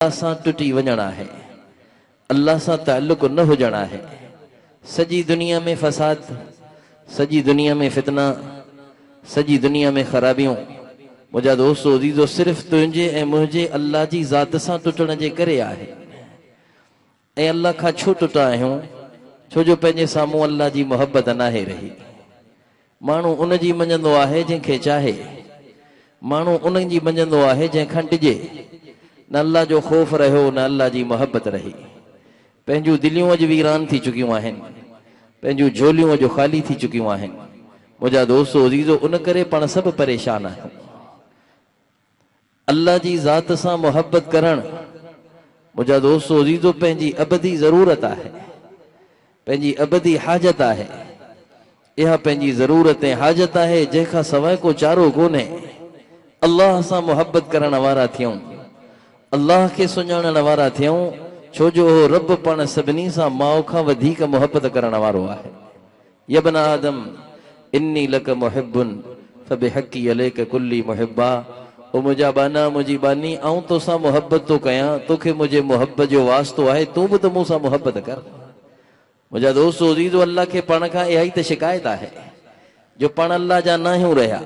سان ٽٽي وڃڻ آهي، الله سان تعلق نه هجڻ آهي. سڄي دنيا ۾ فساد، سڄي دنيا ۾ فتنا، سڄي دنيا ۾ خرابيون، منهنجا دوستو عزيزو صرف تنهنجي ۽ منهنجي الله جي ذات سان ٽٽڻ جي ڪري آهي. ۽ الله کان ڇو ٽٽا آهيون؟ ڇو جو پنهنجي سامهون الله جي محبت ناهي رهي. ماڻهو ان جي مڃندو آهي جنهن کي چاهي. ماڻهو ان جي مڃندو آهي جنهن کان ڊڄي. نه الله جو خوف رهيو نه الله جي محبت رهي. پنهنجون دليون اڄ ويران ٿي چڪيون آهن. پنهنجون جهوليون اڄ خالي ٿي چڪيون آهن. منهنجا دوستو عزيزو ان ڪري پاڻ سڀ پريشان آهيون. الله جي ذات سان محبت ڪرڻ منهنجا دوستو عزيزو پنهنجي ابدي ضرورت آهي، پنهنجي ابدي حاجت آهي. اها پنهنجي ضرورت ۽ حاجت آهي جنهن کان سواء ڪو چارو ڪونهي. الله سان محبت ڪرڻ وارا ٿيون، الله کي سڃاڻڻ وارا ٿيون، ڇو جو اهو رب پاڻ سڀني سان ماء کان وڌيڪ محبت ڪرڻ وارو آهي. يا ابن آدم اني لک محب فبحقي عليک ڪلي محبا او منهنجا ٻانها منهنجي ٻانهي آئون توسان محبت ٿو ڪيان توکي منهنجي محبت جو واسطو آهي تون به ته مون سان محبت ڪر. منهنجا دوستو عزيزو الله کي پاڻ کان اها ئي ته شڪايت آهي جو پاڻ الله جا ناهيون رهيا.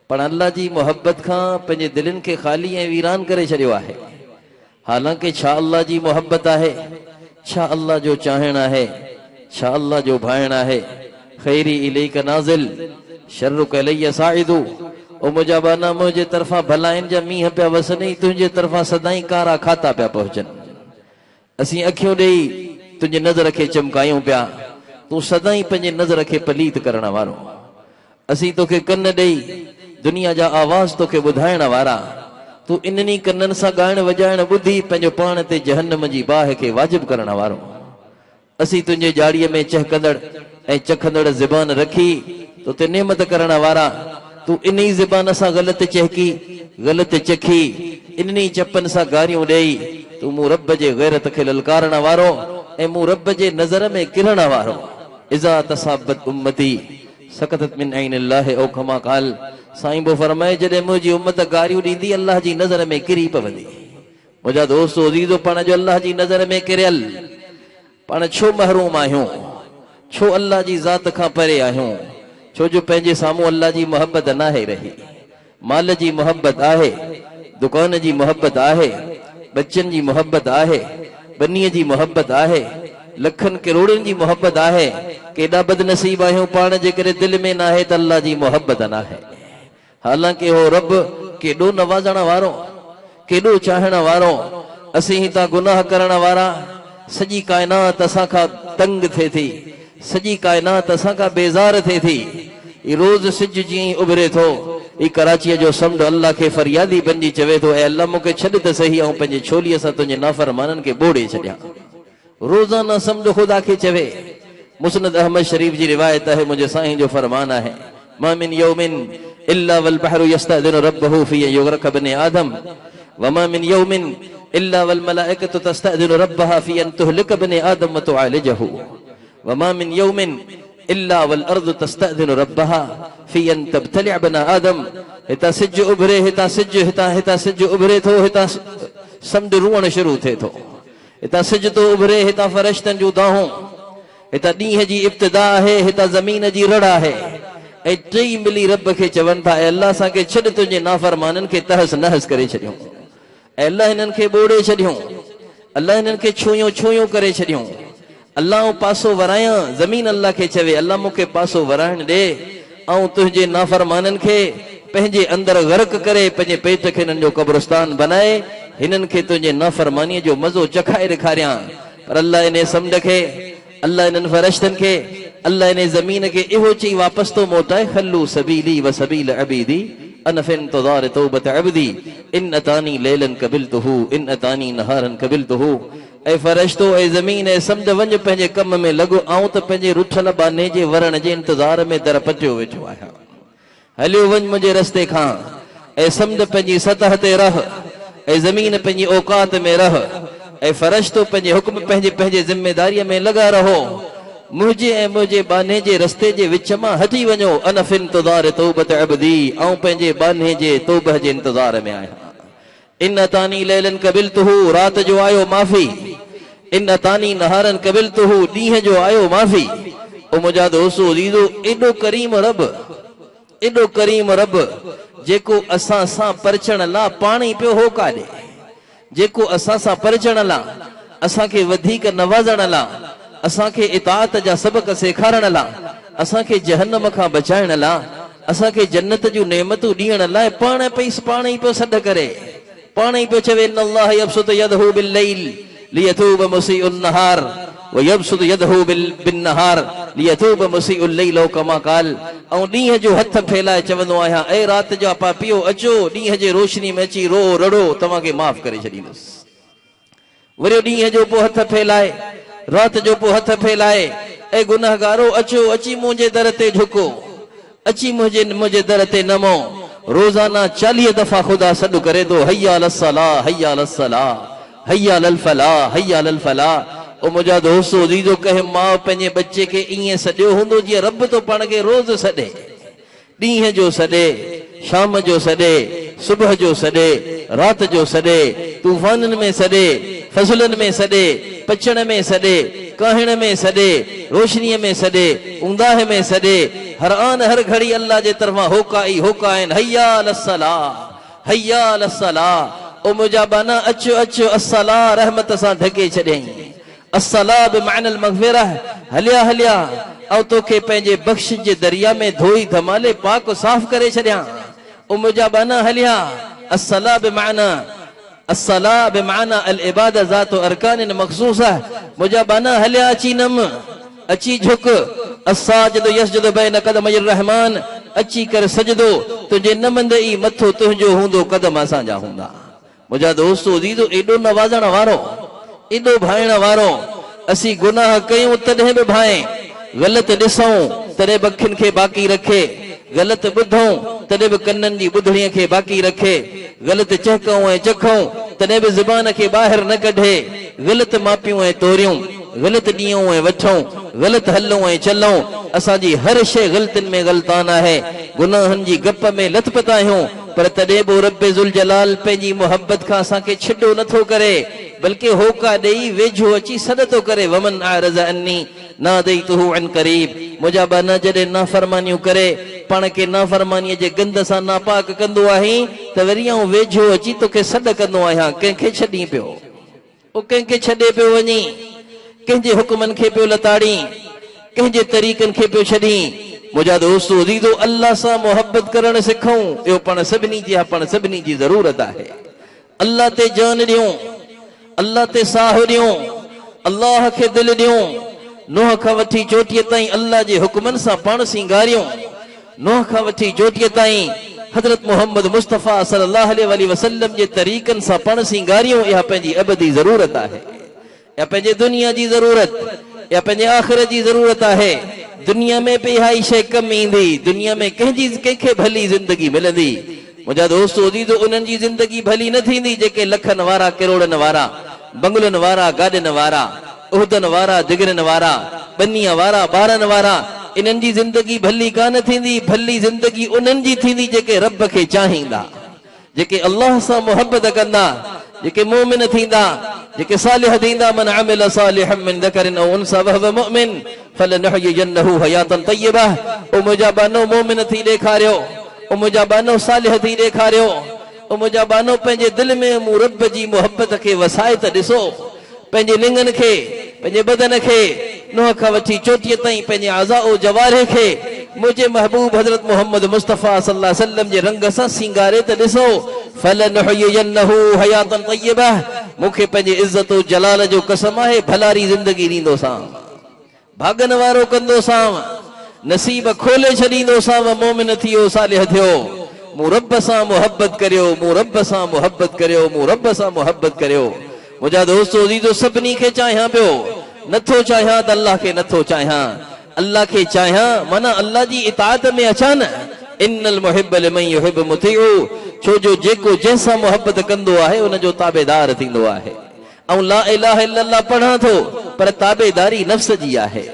پاڻ الله جي محبت کان پنهنجي دلين کي خالي ۽ ويران ڪري ڇڏيو آهي. حالانڪه ڇا الله جي محبت آهي؟ ڇا الله جو چاهڻ آهي؟ ڇا الله جو ڀانئڻ آهي؟ خيري اليک نازل، شرک الي صاعد، او منهنجا ٻانها منهنجي طرفان ڀلائين جا مينهن پيا وسن ۽ تنهنجي طرفان سدائين ڪارا کاتا پيا پهچن. اسين اکيون ڏيئي تنهنجي نظر کي چمڪايون پيا، تون سدائين پنهنجي نظر کي پليت ڪرڻ وارو. اسين توکي ڪن ڏيئي دنيا جا آواز توکي ٻڌائڻ وارا، تون انهن ئي ڪنن سان ڳائڻ وڄائڻ ٻڌي پنهنجو پاڻ تي جهنم جي باهه کي واجب ڪرڻ وارو. اسين تنهنجي ڄاڙيء ۾ چهڪندڙ ۽ چکندڙ زبان رکي تو تي نعمت ڪرڻ وارا، تون انهي زبان سان غلط چهڪي، غلط چکي، انهن ئي چپن سان گاريون ڏيئي، تون مون رب جي غيرت کي للڪارڻ وارو ۽ مون رب جي نظر ۾ ڪرڻ وارو. اذا تصابت امتي سقطت من عين الله او کما قال، سائين به فرمائي جڏهن منهنجي امت گاريون ڏيندي الله جي نظر ۾ ڪري پوندي. منهنجا دوستو عزيزو پاڻ جو الله جي نظر ۾ ڪريل پاڻ ڇو محروم آهيون؟ ڇو الله جي ذات کان پري آهيون؟ ڇو جو پنهنجي سامهون الله جي محبت ناهي رهي. مال جي محبت آهي، دڪان جي محبت آهي، ٻچن جي محبت آهي، ٻنيء جي محبت آهي، لکن ڪروڙين جي محبت آهي. ڪيڏا بدنصيب آهيون پاڻ جيڪڏهن دل ۾ ناهي ته الله جي محبت ناهي. حالانڪه اهو رب ڪيڏو نوازڻ وارو، ڪيڏو چاهڻ وارو، اسين هتان گناهه ڪرڻ وارا، سڄي ڪائنات اسان کان تنگ ٿئي ٿي، سڄي ڪائنات اسان کان بيزار ٿئي ٿي. هي روز سج جيئن ئي اڀري ٿو، هي ڪراچيء جو سمنڊ الله کي فريادي بنجي چوي ٿو، اي الله مون کي ڇڏ ته سهي آئون پنهنجي ڇوليء سان تنهنجي نافرمانن کي ٻوڙي ڇڏيان. روزانه سمنڊ خدا کي چوي. مسند احمد شريف جي روايت آهي منهنجي سائين جو فرمان آهي، ما من يوم الا والبحر يستاذن ربه في ان يغرق بني آدم وما من يوم الا والملائڪة تستاذن ربها في ان تهلڪ بني آدم وتعالجه وما من يوم الا والارض تستاذن ربها في ان تبتلع بني آدم هتان سج اڀري هتان سج هتان هتان سج اڀري ٿو هتان سمنڊ روئڻ شروع ٿئي ٿو. هتان سج ٿو اڀري، هتان فرشتن جون دانهون، هتان ڏينهن جي ابتدا آهي، هتان زمين جي رڙ آهي ۽ ٽيئي ملي رب کي چون ٿا، اي الله اسان کي ڇڏ تنهنجي نافرمانن کي تهس نهس ڪري ڇڏيون، اي الله هنن کي ٻوڙي ڇڏيون، الله هنن کي ڇوهيون ڇوهيون ڪري ڇڏيون، الله آئون پاسو ورايان، زمين الله کي چوي، الله مون کي پاسو ورائڻ ڏي، آئون تنهنجي نافرمانن کي پنهنجي اندر غرق ڪري پنهنجي پيٽ کي هنن جو قبرستان بنائي هنن کي تنهنجي نافرمانيء جو مزو چکائي ڏيکاريان. پر الله انهي سمنڊ کي، الله انهن فرشتن کي، الله انهي زمين کي اهو چئي واپس ٿو موٽائي، خلو سبيلي وسبيل عبيدي انا في انتظار توبة عبدي ان اتاني ليلا قبلته ان اتاني نهارا قبلته. اي فرشتو، اي زمين، اي سمنڊ، وڃ پنهنجي ڪم ۾ لڳ، آئون ته پنهنجي رٺل ٻانهي جي ورڻ جي انتظار ۾ در پٽيو ويٺو آهيان. هليو وڃ منهنجي رستي کان. اي سمنڊ پنهنجي سطح تي رهه، اي زمين پنهنجي اوقات ۾ رهه، اي فرشتو پنهنجي حڪم پنهنجي پنهنجي ذميداريء ۾ لڳا رهو. منهنجي ۽ منهنجي ٻانهي جي رستي جي وچ مان هٽي وڃو، انا في انتظار توبة عبدي، آئون پنهنجي ٻانهي جي توبه جي انتظار ۾ آهيان. ان اتاني ليلا قبلته، رات جو آيو معافي، ان اتاني نهارا قبلته، ڏينهن جو آيو معافي. او منهنجا دوستو عزيزو، ايڏو ڪريم رب، ايڏو ڪريم رب، جيڪو اسان سان پرچڻ لا پاڻ ئي پيو هوڪا ڏي، جيڪو اسان سان پرچڻ لا، اسان کي وڌيڪ نوازڻ لا، اسان کي اطاعت جا سبق سيکارڻ لا، اسان کي جهنم کان بچائڻ لا، اسان کي جنت جون نعمتون ڏيڻ لاء پاڻ پئي پاڻ ئي پيو سڏ ڪري، پاڻ ئي پيو چوي ان الله يبسط يده بالليل ليتوب مسيء النهار ويبسط يده بالنهار ليتوب مسيء الليل او ڪما قال آئون ڏينهن جو هٿ ڦهلائي چوندو آهيان اي رات جا پاپيو اچو ڏينهن جي روشني ۾ اچي روئو رڙو توهان کي معاف ڪري ڇڏيندس. وريو ڏينهن جو پوء هٿ ڦهلائي، رات جو پوء هٿ ڦهلائي، اي گنهگارو! اچو، اچي منهنجي در تي جهڪو، اچي منهنجي منهنجي در تي نمو. روزانه 40 دفعا خدا سڏ ڪري ٿو، حي علي الصلوة، حي علي الصلوة، حي علي الفلاح، حي علي الفلاح. او منهنجا دوستو عزيزو! ڪنهن ماء پنهنجي ٻچي کي ائين سڏيو هوندو جيئن رب ٿو پاڻ کي روز سڏي. ڏينهن جو سڏي، شام جو سڏي، صبح جو سڏي، رات جو سڏي، طوفانن ۾ سڏي، فصلن ۾ سڏي، پچڻ ۾ سڏي، ڪاهڻ ۾ سڏي، روشنيء ۾ سڏي، اونداهه ۾ سڏي، هر آن هر گهڙي الله جي طرفان هوڪا ئي هوڪا آهن، حي علي الصلاة، حي علي الصلاة، او منهنجا ٻانها اچ اچ، الصلاة رحمت سان ڍڪي ڇڏيائين. الصلاة بمعنى المغفرة، هليا هليا، آئون توکي پنهنجي بخشش جي دريا ۾ ڌوئي ڌمالي پاڪ و صاف ڪري ڇڏيان. او منهنجا ٻانها هليا، الصلاة بمعنى الصلاة بمعنى العبادة ذات ارڪان مخصوصة، منهنجا ٻانها هليا اچي نم، اچي جهڪ، الساجد يسجد بين قدمي الرحمٰن، اچي ڪر سجدو، تنهنجي نمندي ئي مٿو تنهنجو هوندو قدم اسان جا هوندا. منهنجا دوستو عزيزو ايڏو نوازڻ وارو، ايڏو ڀائڻ وارو، اسين گناهه ڪيون تڏهن به ڀانئين، غلط ڏسون تڏهن به اکين کي باقي رکي، غلط ٻڌون تڏهن به ڪنن جي ٻڌڻيء کي باقي رکي، غلط چهڪون ۽ چکون تڏهن به زبان کي ٻاهر نه ڪڍي، غلط ماپيون ۽ توريون، غلط ڏيون ۽ وٺون، غلط هلون ۽ چلون، اسان جي هر شيء غلطين ۾ غلطان آهي، گناهن جي گپ ۾ لت پت آهيون. پر تڏهن به رب ذوالجلال پنهنجي محبت کان اسان کي ڇڊو نه ٿو ڪري، بلڪه هوڪا ڏيئي ويجهو اچي سڏ ٿو ڪري، ومن اعرض عني ناديته عن قريب، منهنجا ٻانها جڏهن نافرمانيون ڪري پاڻ کي نافرمانيء جي گند سان ناپاڪ ڪندو آهين ته وري آئون ويجهو اچي توکي سڏ ڪندو آهيان، ڪنهن کي ڇڏين پيو؟ او ڪنهن کي ڇڏي پيو وڃين؟ ڪنهن جي حڪمن کي پيو لتاڙين؟ ڪنهن جي طريقن کي پيو ڇڏين؟ منهنجا دوستو عزيزو! الله سان محبت ڪرڻ سکون، اهو پاڻ سڀني جي ها پاڻ سڀني جي ضرورت آهي. الله تي جان ڏيون، الله تي ساهه ڏيون، الله کي دل ڏيون، نونهن کان وٺي چوٽيء تائين الله جي حڪمن سان پاڻ سينگاريون. نوح کان وٺي چوٽيء تائين حضرت محمد مصطفيٰ صلي الله عليه واٰله وسلم جي طريقن سان پاڻ سينگاريون اها پنهنجي ابدي ضرورت آهي. اها پنهنجي دنيا جي ضرورت، اها پنهنجي آخرت جي ضرورت آهي. دنيا ۾ به اها ئي شيء ڪم ايندي. دنيا ۾ ڪنهن جي ڪنهن کي ڀلي زندگي ملندي؟ منهنجا دوستو عزيزو انهن جي زندگي ڀلي نه ٿيندي جيڪي لکن وارا ڪروڙن وارا، بنگلن وارا، گاڏين وارا، عهدن وارا، ڊگرين وارا، ٻنيء وارا، ٻارن وارا، انهن جي زندگي ڀلي ڪانه ٿيندي، ڀلي زندگي انهن جي ٿيندي جيڪي رب کي چاهيندا، جيڪي الله سان محبت ڪندا، جيڪي مؤمن ٿيندا، جيڪي صالح ٿيندا، من عمل صالحا من ذڪر او انثي وهو مؤمن فلنحيينه حياة طيبه، او منهنجا ٻانهو مؤمن ٿي ڏيکاريو، او منهنجا ٻانهو صالح ٿي ڏيکاريو. او منهنجا ٻانهو پنهنجي دل ۾ مون رب جي محبت کي وسائي ته ڏسو، پنهنجي لڱن کي، پنهنجي بدن کي، نونهن کان وٺي چوٽيء تائين پنهنجي اعضاء و جوارح کي منهنجي محبوب حضرت محمد مصطفيٰ صلي الله عليه وسلم جي رنگ سان سينگاري ته ڏسو، فلنحيينه حياة طيبة، مون کي پنهنجي عزت و جلال جو قسم آهي ڀلاري زندگي ڏيندوسانء. ڀاڳن وارو ڪندوسانء، نصيب کولي ڇڏيندوسانء، مؤمن ٿيو، صالح ٿيو، مون رب سان محبت ڪريو، مون رب سان محبت ڪريو، مون رب سان محبت ڪريو. منهنجا دوستو عزيزو سڀني کي چاهيان پيو، نٿو چاهيان ته الله کي نٿو چاهيان، الله کي چاهيان معنيٰ الله جي اطاعت ۾ اچان نه، ان المحب لمن يحب مطيع، ڇو جو جيڪو جنهن سان محبت ڪندو آهي ان جو تابعدار ٿيندو آهي. آئون لا اله الا الله پڙهان ٿو پر تابعداري نفس جي آهي.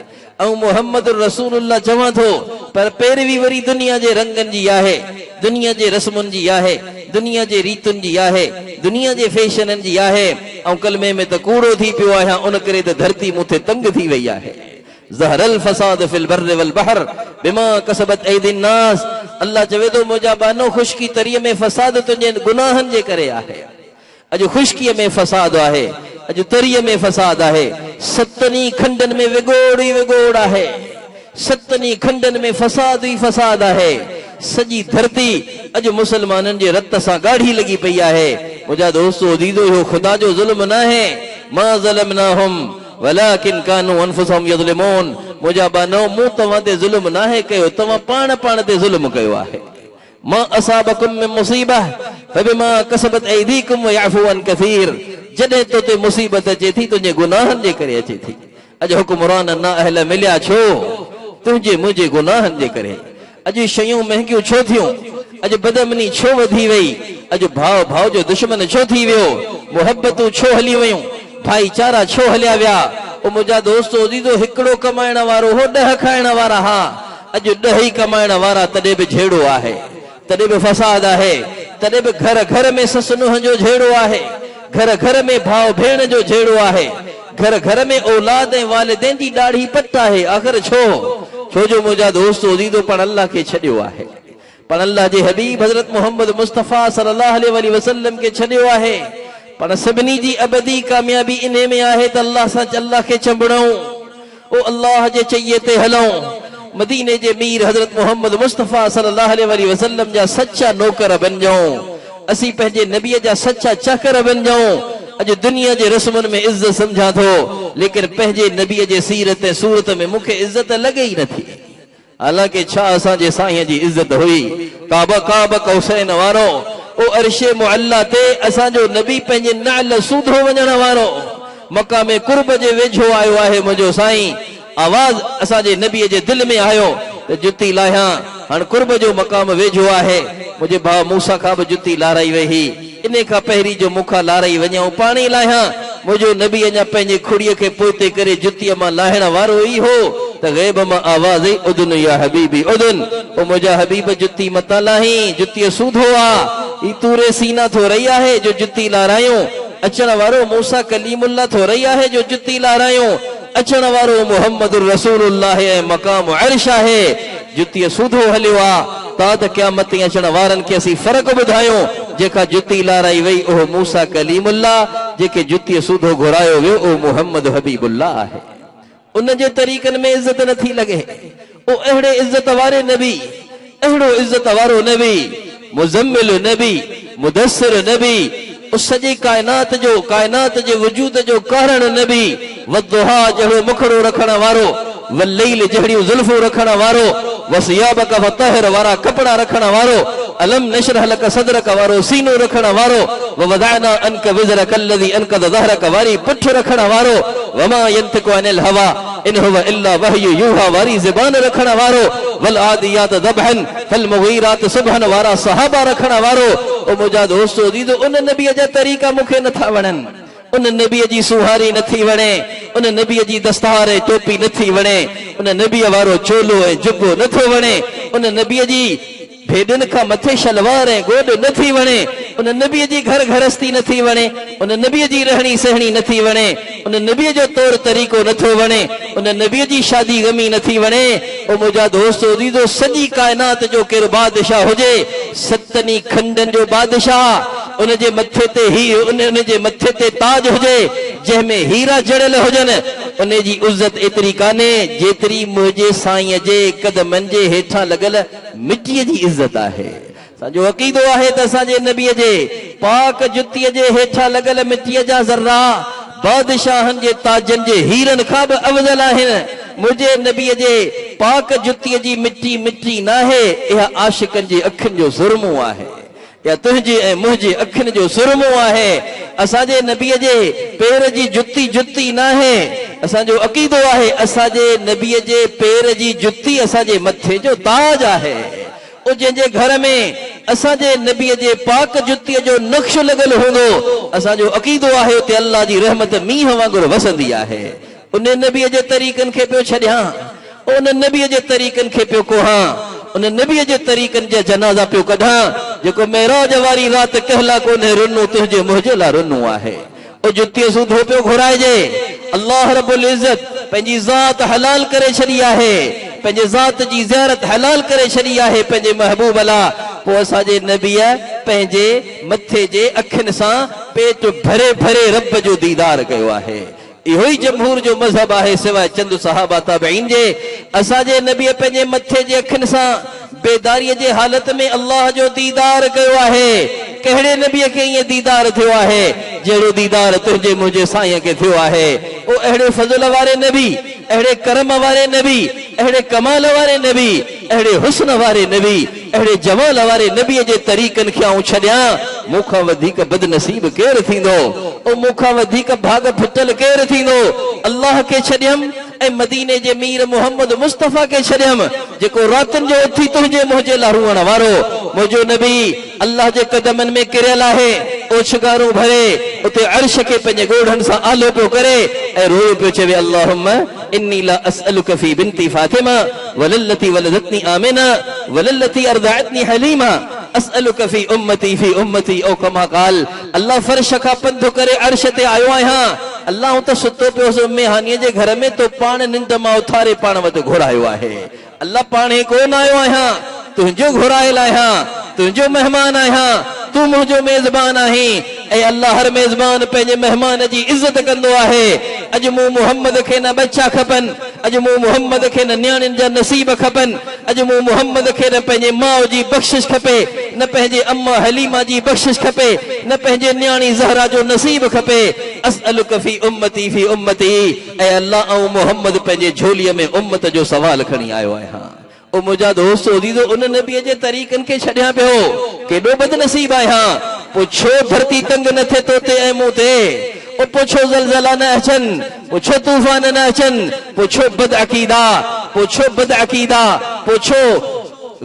آئون محمد رسول الله چوان ٿو پر پيروي وري دنيا جي رنگن جي آهي، دنيا جي رسمن جي آهي، دنيا جي ريتن جي آهي، دنيا جي فيشنن جي آهي. آئون ڪلمي ۾ ته ڪوڙو ٿي پيو آهيان، ان ڪري ته ڌرتي مون تي تنگ ٿي وئي آهي. ظهر الفساد في البر والبحر بما ڪسبت ايدي الناس الله چوي ٿو منهنجا ٻانهو خشڪي تريء ۾ فساد تنهنجي گناهن جي ڪري آهي. اڄ خشڪيء ۾ فساد آهي، اڄ تريء ۾ فساد آهي، ستن ئي کنڊن ۾ وڳوڙ ئي وڳوڙ آهي، ستن ئي کنڊن ۾ فساد ئي فساد آهي، سڄي ڌرتي اڄ مسلمانن جي رت سان ڳاڙهي لڳي پئي آهي. منهنجا دوستو عزيزو اهو خدا جو ظلم ناهي، ما ظلمناهم ولڪن ڪانوا انفسهم يظلمون منهنجا ٻانهو مون توهان تي ظلم ناهي ڪيو، توهان پاڻ پاڻ تي ظلم ڪيو آهي. ما اصابڪم من مصيبه فبما ڪسبت ايديڪم ويعفو عن ڪثير جڏهن تو تي مصيبت اچي ٿي تنهنجي گناهن جي ڪري اچي ٿي. اڄ حڪمران نااهل مليا ڇو؟ تنهنجي منهنجي گناهن جي ڪري. اڄ شيون مهنگيون ڇو ٿيون؟ اڄ بدامني ڇو وڌي وئي؟ اڄ ڀاء ڀاء جو دشمن ڇو ٿي ويو؟ محبتون ڇو هلي ويون؟ ڀائيچارا ڇو هليا ويا؟ او منهنجا دوستو عزيزو هڪڙو ڪمائڻ وارو هو ڏهه کائڻ وارا ها. اڄ ڏهه ئي ڪمائڻ وارا تڏهن به جهيڙو آهي، تڏهن به فساد آهي، تڏهن به گهر گهر ۾ سس نونهن جو جهيڙو آهي، گهر گهر ۾ ڀاء ڀيڻ جو جهيڙو آهي، گهر گهر ۾ اولاد ۽ والدين جي ڏاڙهي پٽ آهي، آخر ڇو؟ ڇو جو منهنجا دوستو عزيزو پاڻ الله کي ڇڏيو آهي، پاڻ الله جي حبيب حضرت محمد مصطفيٰ صلي الله عليه واٰله وسلم کي ڇڏيو آهي، پاڻ سڀني جي ابدي ڪاميابي انهي ۾ آهي ته الله سان الله کي چنبڙون. او الله جي چئي تي هلون، مديني جي مير حضرت محمد مصطفيٰ صلي الله عليه واٰله وسلم جا سچا نوڪر بنجون، اسين پنهنجي نبي جا سچا چاڪر بنجون، اڄ دنيا جي رسمن ۾ عزت سمجهان ٿو، ليڪن پنهنجي نبي جي سيرت ۽ صورت ۾ مون کي عزت لڳي ئي نٿي. حالانڪه ڇا اسان جي سائين جي عزت هئي؟ قاب قاب قوسين وارو، او عرش معليٰ تي اسان جو نبي پنهنجي نعل سوڌو وڃڻ وارو، مقام قرب جي ويجهو آيو آهي منهنجو سائين. آواز اسان جي نبي جي دل ۾ آيو ته جتي لاهيان، هاڻ قرب جو مقام ويجهو آهي. منهنجي ڀاء موسيٰ کان به جتي لارائي وئي هئي. انهي کان پهرين جو مون کان لارائي وڃي آئون پاڻ ئي لاهيان. منهنجو نبي اڃا پنهنجي کڙيء کي پوئتي ڪري جتيء مان لاهڻ وارو ئي هو ته غيب مان آواز ئي ادن يا حبيبي ادن، او منهنجا حبيب جتي متان لاهين، جتيء سوڌو آ، هي طور سينا ٿورئي آهي جو جتي لارايون، اچڻ وارو موسيٰ ڪليم الله ٿورئي آهي جو جتي لارايون، اچڻ وارو محمد رسول الله ۽ مقام عرش آهي، جتيء سوڌو هليو آ، تا ته قيامت تائين اچڻ وارن کي اسين فرق ٻڌايون، جنهن کان جتي لارائي وئي اهو موسيٰ ڪليم الله، جنهن کي جتيء سوڌو گهرايو ويو اهو محمد حبيب الله آهي. ان جي طريقن ۾ عزت نه ٿي لڳي. او اهڙي عزت واري نبي، اهڙو عزت وارو نبي، مزمل نبي، مدثر نبي، او سڄي ڪائنات جو، ڪائنات جي وجود جو ڪارڻ نبي، والضحيٰ جهڙو مکڙو رکڻ وارو، والليل جهڙيون زلفون رکڻ وارو، وثيابک فطهر وارا ڪپڙا رکڻ وارو، الم نشرح لک صدرک وارو سينو رکڻ وارو، ووضعنا عنک وزرک الذي انقض ظهرک واري پٺ رکڻ وارو، وما ينطق عن الهويٰ ان هو الا وحي يوحيٰ واري زبان رکڻ وارو، والعاديات ضبحا فالمغيرات صبحا وارا صحابه رکڻ وارو، او منهنجا دوستو عزيزو ان نبي جا طريقا مون کي نٿا وڻن. ان نبيء جي سونهاري نه ٿي وڻي، ان نبيء جي دستار ۽ ٽوپي نه ٿي وڻي، ان نبيء وارو چولو ۽ جبو نه ٿو وڻي، ان نبيء جي ڀيڏن کان مٿي شلوار ۽ گوڏ نه ٿي وڻي، ان نبيء جي گهر گهرستي نه ٿي وڻي، ان نبيء جي رهڻي سهڻي نه ٿي وڻي، ان نبيء جو طور طريقو نه ٿو وڻي، ان نبيء جي شادي غمي نه ٿي وڻي. او منهنجا دوستو عزيزو! سڄي ڪائنات جو ڪير بادشاهه هجي، ستن ئي کنڊن جو بادشاهه، ان جي مٿي تي هي ان جي مٿي تي تاج هجي، جنهن ۾ هيرا جڙيل هجن، ان جي عزت ايتري ڪانهي، جيتري منهنجي سائينء جي قدمن جي هيٺان لڳل مٽيء جي عزت آهي. اسان جو عقيدو آهي ته اسان جي نبيء جي پاڪ جتيء جي هيٺان لڳل مٽيء جا ذرا بادشاهن جي تاجن جي هيرن کان به افضل آهن. منهنجي نبيء جي پاڪ جتيء جي مٽي مٽي ناهي، اها عاشقن جي اکين جو سرمو آهي. اها تنهنجي ۽ منهنجي اکين جو سرمو آهي. اسان جي نبيء جي پير جي جتي جتي ناهي. اسان جو عقيدو آهي اسان جي نبيء جي پير جي جتي اسان جي مٿي جو تاج آهي. او جنهن جي گهر ۾ اسان جي نبيء جي پاڪ جتيء جو نقش لڳل هوندو، اسان جو عقيدو آهي اتي الله جي رحمت مينهن وانگر وسندي آهي. ان نبيء جي طريقن کي پيو ڇڏيان. ان نبيء جي طريقن کي پيو ڪوهان. ان نبيء جي طريقن جا جنازا پيو ڪڍان، جيڪو معراج واري رات ڪنهن لاء ڪونهي رنو، تنهنجي منهنجي لاء رنو آهي. او جتيء سوڌو پيو گهرائجي. الله رب العزت پنهنجي ذات حلال ڪري ڇڏي آهي، پنهنجي ذات جي زيارت حلال ڪري ڇڏي آهي پنهنجي محبوب لاء. پوء اسان جي نبيء پنهنجي مٿي جي اکين سان پيٽ ڀري ڀري رب جو ديدار ڪيو آهي. اهو ئي جمهور جو مذهب آهي سواء چند صحابه تابعين جي. اسان جي نبيء پنهنجي مٿي جي اکين سان بيداريء جي حالت ۾ الله جو ديدار ڪيو آهي. ڪهڙي نبيء کي ائين ديدار ٿيو آهي، جهڙو ديدار تنهنجي منهنجي سائينء کي ٿيو آهي. او اهڙي فضل واري نبي، اهڙي ڪرم واري نبي، اهڙي ڪمال واري نبي، اهڙي حسن واري نبي، اهڙي جمال واري نبيء جي طريقن کي آئون ڇڏيان، مون کان وڌيڪ بدنصيب ڪير ٿيندو؟ او مون کان وڌيڪ ڀاڳ ڦٽل ڪير ٿيندو؟ الله کي ڇڏيم ۽ مديني جي مير محمد مصطفيٰ کي ڇڏيم، جيڪو راتين جو اٿي تنهنجي منهنجي لاء روئڻ وارو منهنجو نبي الله جي قدمن ۾ ڪريل آهي، اوڇگارون ڀري اتي عرش کي پنهنجي ڳوڙهن سان آلو پيو ڪري ۽ رويو پيو چوي اللهم اني لا اسألک في بنتي فاطمه ولا التي ولدتني آمنه ولا التي ارضعتني حليمه اسألک في امتي في امتي او ڪما قال الله فرش کان پنڌ ڪري عرش تي آيو آهيان الله آئون ته ستو پيو هوس ام هانيء جي گهر ۾ تو پاڻ ننڊ مان اٿاري پاڻ وٽ گهرايو آهي الله پاڻهي ڪو نه آيو آهيان، تنهنجو گهرايل آهيان، تنهنجو مهمان آهيان، تون منهنجو ميزبان آهين. اي الله هر ميزبان پنهنجي مهمان جي عزت ڪندو آهي. اڄ مون محمد کي نه ٻچا کپن، اڄ مون محمد کي نه نياڻين جا نصيب کپن، اڄ مون محمد کي نه پنهنجي ماء جي بخشش کپي، نه پنهنجي اما حليمه جي بخشش کپي، نه پنهنجي نياڻي زهره جو نصيب کپي. اسألک في امتي في امتي. اي الله آئون محمد پنهنجي جهوليء ۾ امت جو سوال کڻي آيو آهيان. او منهنجا دوست عزيزو ان نبيء جي طريقن کي ڇڏيان پيو، ڪيڏو بدنصيب آهيان، پوء ڇو ڌرتي تنگ نه ٿئي تو تي ۽ مون تي؟ او پوء ڇو زلزلا نه اچن؟ پوء ڇو طوفان نه اچن؟ پوء ڇو بدعقيدا؟ پوء ڇو بدعقيدا؟ پوء ڇو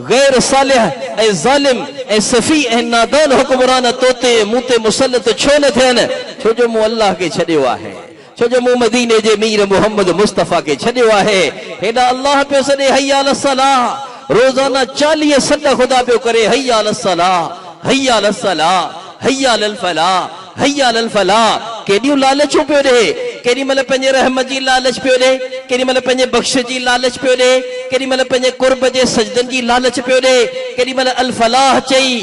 غير صالح ۽ ظالم ۽ سفيح ۽ نادان حڪمران تو تي ۽ مون تي مسلط ڇو نه ٿين؟ ڇو جو مون الله کي ڇڏيو آهي. ڇو جو مون مديني جي مير محمد مصطفيٰ کي ڇڏيو آهي. هيڏانهن الله پيو سڏي حي علي الصلاة روزانه 40 سڏ خدا پيو ڪري حي علي الصلاة حي علي الصلاة حي علي الفلاح حي علي الفلاح ڪيڏيون لالچون پيو ڏي ڪيڏي مهل پنهنجي رحم جي لالچ پيو ڏي ڪيڏي مهل پنهنجي بخش جي لالچ پيو ڏي ڪيڏي مهل پنهنجي قرب جي سجدن جي لالچ پيو ڏي ڪيڏي مهل الفلاح چئي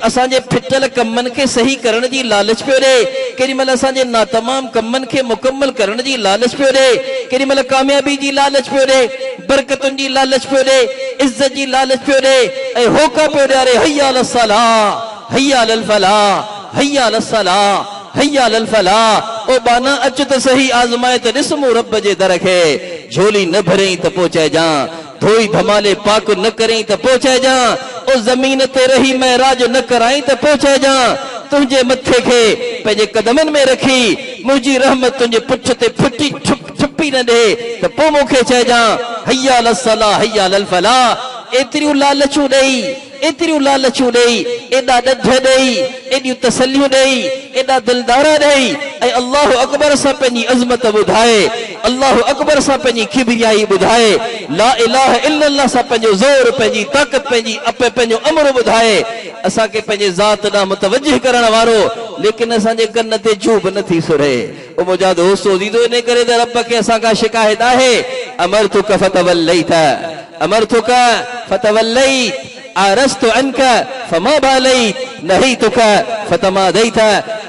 اسان جي ڦٽل ڪمن کي صحيح ڪرڻ جي لالچ پيو ڏي، ڪيڏي مهل اسان جي ناتمام ڪمن کي مڪمل ڪرڻ جي لالچ پيو ڏي، ڪيڏي مهل ڪاميابي جي لالچ پيو ڏي، برڪتن جي لالچ پيو ڏي، عزت جي لالچ پيو ڏي ۽ هوڪا پيو ڏياري حي علي الصلاة حي علي الفلاح حي علي الصلاة حي علي الفلاح او ٻانها اچ ته سهي آزمائي ته ڏس مون رب جي در کي جهولي نه ڀريئين ته پوء چئجان ڌوئي ڌمالي پاڪ نه ڪرين ته پوء چئجان، او زمين تي رهي معراج نه ڪرائين ته پوء چئجان، تنهنجي مٿي کي پنهنجي قدمن ۾ رکي منهنجي رحمت تنهنجي پٺ تي ڦٽي ٺپي نه ڏي ته پوء مون کي چئجان، حي علي الصلاة حي علي الفلاح ايتريون لالچون ڏئي. ايتريون لالچون ڏيئي، ايڏا ڏڍ ڏيئي، ايڏيون تسليون ڏيئي، ايڏا دلدارا ڏيئي ۽ الله اڪبر سان پنهنجي عظمت ٻڌائي، الله اڪبر سان پنهنجي ڪبريائي ٻڌائي، لا اله الا الله سان پنهنجو زور، پنهنجي طاقت، پنهنجي پنهنجو امر ٻڌائي، اسان کي پنهنجي ذات ڏانهن متوجه ڪرڻ وارو، ليڪن اسان جي ڪن تي جون به نه ٿي سرهي. او منهنجا دوستو عزيزو! انهي ڪري ته رب کي اسان کان شڪايت آهي، امرتک فتوليت. امرتک فتوليت اعرضت عنک فما باليت نهيتک فتماديت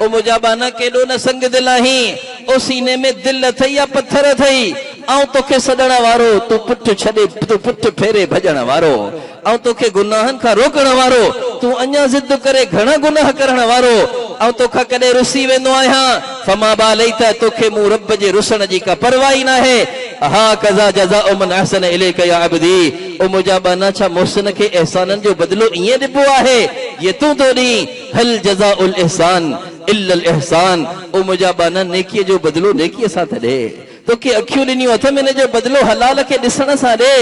او منهنجا ٻانها ڪيڏو نه سنگ دل آهين، او سيني ۾ دل اٿئي يا پٿر اٿئي، آئون توکي سڏڻ وارو، تون پٺ ڇڏي تون پٺ ڦيري ڀڄڻ وارو، آئون توکي گناهن کان روڪڻ وارو، تون اڃا ضد ڪري گهڻا گناهه ڪرڻ وارو، آئون توکان ڪڏهن رسي ويندو آهيان، فما باليت توکي مون رب جي رسڻ جي ڪا پرواهه ئي ناهي. هاڪذا جزاء من احسن اليک يا عبدي، او منهنجا ٻانها ڇا محسن کي احسانن جو بدلو ائين ڏبو آهي جيئن تون ٿو ڏين، هل جزاء الاحسان الا الاحسان، او منهنجا ٻانها نيڪيء جو بدلو نيڪيء سان ته ڏي، توکي اکيون ڏنيون اٿم ان جو بدلو حلال کي ڏسڻ سان ڏي،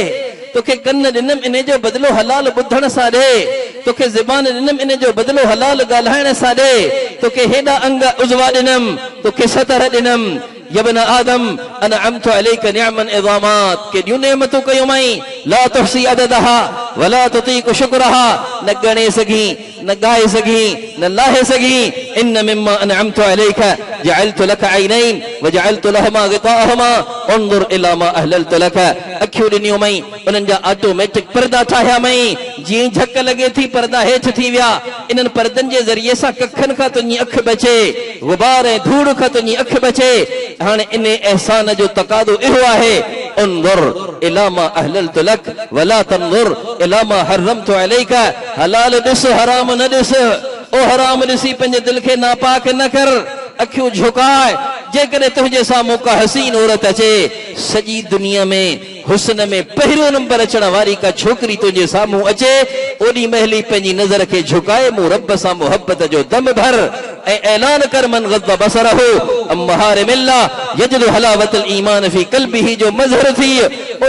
توکي ڪن ڏنم انهي جو بدلو حلال ٻڌڻ سان ڏي، توکي زبان ڏنم انهي جو بدلو حلال ڳالهائڻ سان ڏي، توکي هيڏا انگ عضوا ڏنم، توکي ستر ڏنم. يا ابن آدم انعمت عليک نعما عظامات ڪيڏيون نعمتون ڪيون مائين لا تحصي عددها ولا تطيق شڪرها نه ڳڻي سگهين نه ڳائي سگهين نه لاهي سگهين ان مما انعمت عليک جعلت لک عينين وجعلت لهما غطاءهما انظر الي ما احللت لک اکيون ڏنيون مئين انهن جا آٽوميٽڪ پردا ٺاهيا مئين جيئن ئي جهڪ لڳي ٿي پردا هيٺ ٿي ويا انهن پردن جي ذريعي سان ڪکن کان تنهنجي اک بچي غبار ۽ ڌوڙ کان تنهنجي اک بچي هاڻي انهي احسان جو تقاضو اهو آهي انظر الي ما احللت لک ولا تنظر الي ما حرمت عليک حلال ڏس حرام نه ڏس او حرام ڏسي پنهنجي دل کي ناپاڪ نه ڪر اکيون جهڪاء جيڪڏهن تنهنجي سامهون ڪا حسين عورت اچي سڄي دنيا ۾ حسن ۾ پهريون نمبر اچڻ واري ڪا ڇوڪري تنهنجي سامهون اچي، اوڏي مهل ئي پنهنجي نظر کي جهڪائي مون رب سان محبت جو دم ڀر ۽ اعلان ڪر من غض بصره عن محارم الله يجد حلاوة الايمان في قلبه جو مظهر ٿي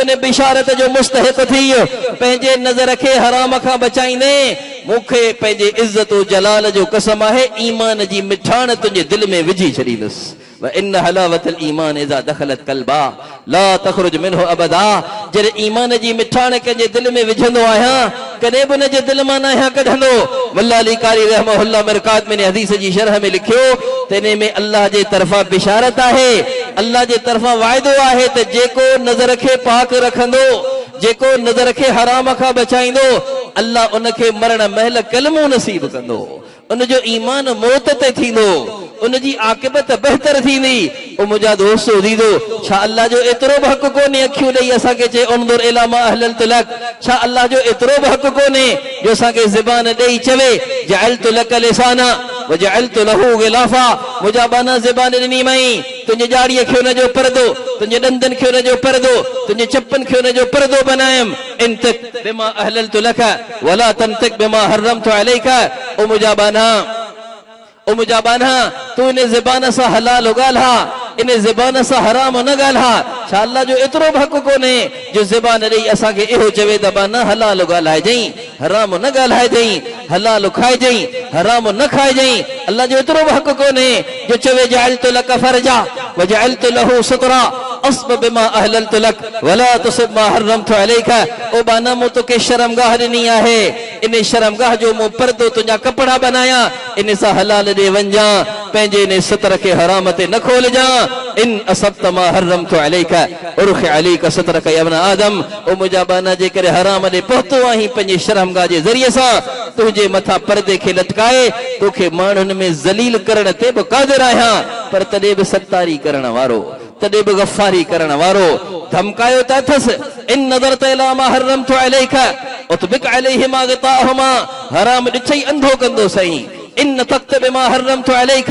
ان بشارت جو مستحق ٿي پنهنجي نظر کي حرام کان بچائيندين مون کي پنهنجي عزت و جلال جو قسم آهي ايمان جي مٺاڻ تنهنجي دل ۾ وجهي ڇڏيندس. وان حلاوة الايمان اذا دخلت قلبا لا تخرج منه ابدا جڏهن ايمان جي مٺاڻ ڪنهن جي دل ۾ وجهندو آهيان ڪڏهن به ان جي دل مان ناهيان ڪڍندو. ملا علي قاري رحمه الله مرقات ۾ ان حديث جي شرح ۾ لکيو ته انهي ۾ الله جي طرفان بشارت آهي، الله جي طرفان وعدو آهي ته جيڪو نظر کي پاڪ رکندو، جيڪو نظر کي حرام کان بچائيندو، الله ان کي مرڻ مهل ڪلمو نصيب ڪندو. ان جو ايمان موت تي ٿيندو، ان جي عاقبت بهتر ٿيندي. او منهنجا دوست عزيزو! ڇا الله جو ايترو به حق ڪونهي اکيون ڏئي اسان کي چئي انظر الي ما احللت لک؟ ڇا الله جو ايترو به حق ڪونهي جو اسان کي زبان ڏئي چوي جعلت لک لسانا وجعلت له غلافا منهنجا ٻانها زبان ڏني مئين، تنهنجي ڄاڙيء کي ان جو پردو، تنهنجي ڏندن کي ان جو پردو، تنهنجي چپن کي ان جو پردو بنايم. انطق بما احللت لک ولا تنطق بما حرمت عليک او منهنجا ٻانها! او منهنجا ٻانها! تون ان زبان سان حلال ڳالهاء، ان زبان سان حرام نه ڳالهاء. ڇا الله جو ايترو به حق ڪونهي جو زبان ڏئي اسان کي اهو چوي ته ٻانها حلال ڳالهائجئين، حرام نه ڳالهائجئين، حلال کائجئين، حرام نه کائجئين. الله جو ايترو به حق ڪونهي جو چوي جعلت لک فرجا وجعلت له سترا اصب بما احللت لک ولا تصب ما حرمت عليک او ٻانها مون توکي شرمگاهه ڏني آهي، انهي شرمگاهه جو مون پردو تنهنجا ڪپڙا بنايا، انهي سان حلال ڏي وڃجان، پنهنجي انهي ستر کي حرام تي نه کولجان، ان اصبت ما حرمت عليک ارخ عليک سترک يا ابن آدم او منهنجا ٻانها جيڪڏهن حرام ڏي پهتو آهين پنهنجي شرمگاهه جي ذريعي سان تنهنجي مٿان پردي کي لٽڪائي توکي ماڻهن ۾ ذليل ڪرڻ تي به قادر آهيان پر تڏهن به ستاري ڪرڻ وارو تڏهن به غفاري ڪرڻ وارو ڌمڪايو ته اٿس، ان نظرت الي ما حرمت عليک اطبق عليهما غطاءهما حرام ڏٺئي انڌو ڪندوسئين، ان نطقت بما حرمت عليک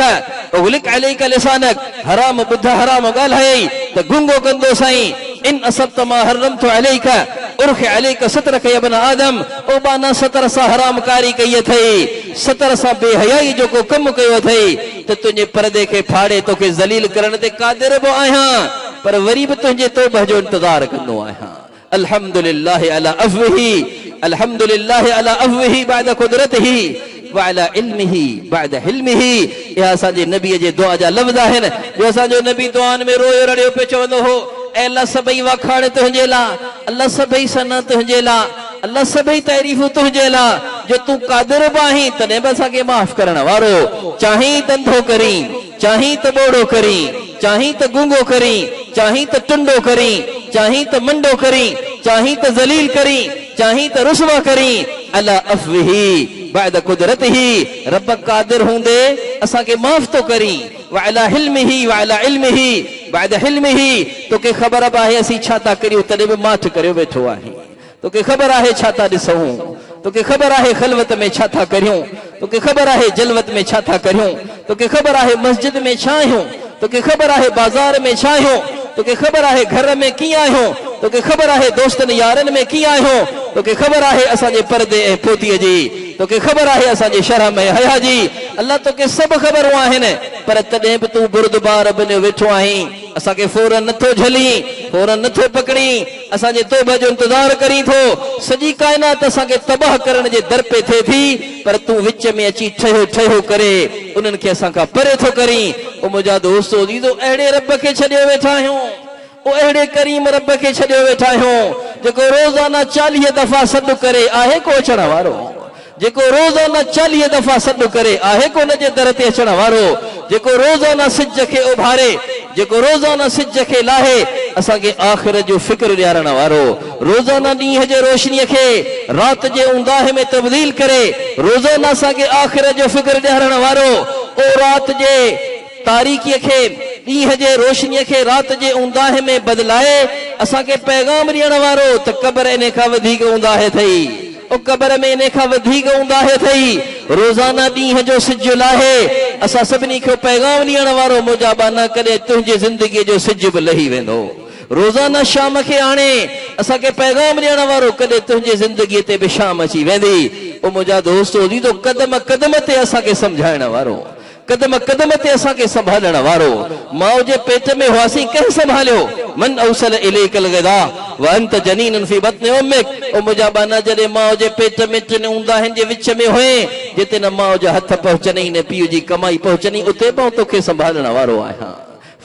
اغلق عليک لسانک حرام ٻڌ حرام ڳالهايئي ته گونگو ڪندوسئين، ان اصبت ما حرمت عليک ارخ عليک سترک يا ابن آدم او ٻانها ستر سان حرام ڪاري ڪئي اٿئي، ستر سان بي حيائي جو ڪو ڪم ڪيو اٿئي. ته تنهنجي پردي کي ڦاڙي توکي ذليل ڪرڻ تي قادر به آهيان پر وري به تنهنجي توبه جو انتظار ڪندو آهيان. الحمد لله علي عفوه الحمد لله علي عفوه بعد قدرته وعلي علمه بعد حلمه اها اسان جي نبي جي دعا جا لفظ آهن جو اسان جو نبي دعائن ۾ رويو رڙيو پيو چوندو هو اي الله سڀئي واکاڻ تنهنجي لاء الله سڀئي ثنا تنهنجي لاء الله سڀئي تعريفون تنهنجي لاء جو تون قادر به آهين تڏهن به اسان کي معاف ڪرڻ وارو، چاهين ته انڌو ڪرين، چاهين ته ٻوڙو ڪرين، چاهين ته گونگو ڪرين، چاهين ته ٽنڊو ڪرين، چاهين ته منڊو ڪرين، چاهين ته ذليل ڪرين، چاهين ته رسوا ڪرين، علي عفوه بعد قدرته رب قادر هوندي اسان کي معاف ٿو ڪرين، وعلي حلمه وعلي علمه بعد حلمه توکي خبر به آهي اسين ڇا ٿا ڪريون تڏهن به ماٺ ڪريو ويٺو آهين. توکي خبر آهي ڇا ٿا ڏسون، توکي خبر آهي خلوت ۾ ڇا ٿا ڪريون، توکي خبر آهي جلوت ۾ ڇا ٿا ڪريون، توکي خبر آهي مسجد ۾ ڇا آهيون، توکي خبر آهي بازار ۾ ڇا آهيون، توکي خبر آهي گهر ۾ ڪيئن آهيون، توکي خبر آهي دوستن يارن ۾ ڪيئن آهيون، توکي خبر آهي اسان جي پردي ۽ پوتيء جي، توکي خبر آهي اسان جي شرم ۽ حيا جي، الله توکي سڀ خبرون آهن، پر تڏهن به تون بردبار بنيو ويٺو آهين، اسان کي فوراً نٿو جهلين، فوراً نٿو پڪڙين. اسان جي توبه جو انتظار ڪرين ٿو، سڄي ڪائنات اسان کي تباهه ڪرڻ جي در پي ٿئي ٿي، پر تون وچ ۾ اچي ٺهيو ٺهيو ڪري انهن کي اسان کان پري ٿو ڪرين. او منهنجا دوستو عزيزو اهڙي رب کي ڇڏيو ويٺا آهيون. او اهڙي ڪريم رب کي ڇڏيو ويٺا آهيون جيڪو روزانه 40 دفعا سڏ ڪري آهي ڪو اچڻ وارو. جيڪو روزانه 40 دفعا سڏ ڪري آهي ڪو ان جي در تي اچڻ وارو. جيڪو روزانه سج کي اڀاري، جيڪو روزانه سج کي لاهي اسان کي آخرت جو فڪر ڏيارڻ وارو. روزانه ڏينهن جي روشنيء کي رات جي اونداهي ۾ تبديل ڪري روزانه اسان کي آخرت جو فڪر ڏيارڻ وارو. او رات جي تاريڪيء کي ڏينهن جي روشنيء کي رات جي اونداهي ۾ بدلائي اسان کي پيغام ڏيڻ وارو ته قبر انهي کان وڌيڪ اونداهي اٿئي. او قبر ۾ انهي کان وڌيڪ اونداهي اٿئي. روزانه ڏينهن جو سج لاهي اسان سڀني کي پيغام ڏيڻ وارو منهنجا ٻانها ڪڏهن تنهنجي زندگيء جو سج به لهي ويندو. روزانه شام کي آڻي اسان کي پيغام ڏيڻ وارو ڪڏهن تنهنجي زندگيء تي به شام اچي ويندي. او منهنجا دوستو عزيزو قدم قدم تي اسان کي سمجهائڻ وارو. قدم قدم تي اسان کي سنڀالڻ وارو. ماء جي پيٽ ۾ هئاسين ڪنهن سنڀاليو؟ من اوصل اليک الغذاء وانت جنين في بطن امک او منهنجا ٻانها جڏهن ماء جي پيٽ ۾ ٽن اونداهين جي وچ ۾ هئين جتي نه ماء جا هٿ پهچنئي نه پيء جي ڪمائي پهچنئي اتي به آئون توکي سنڀالڻ وارو آهيان.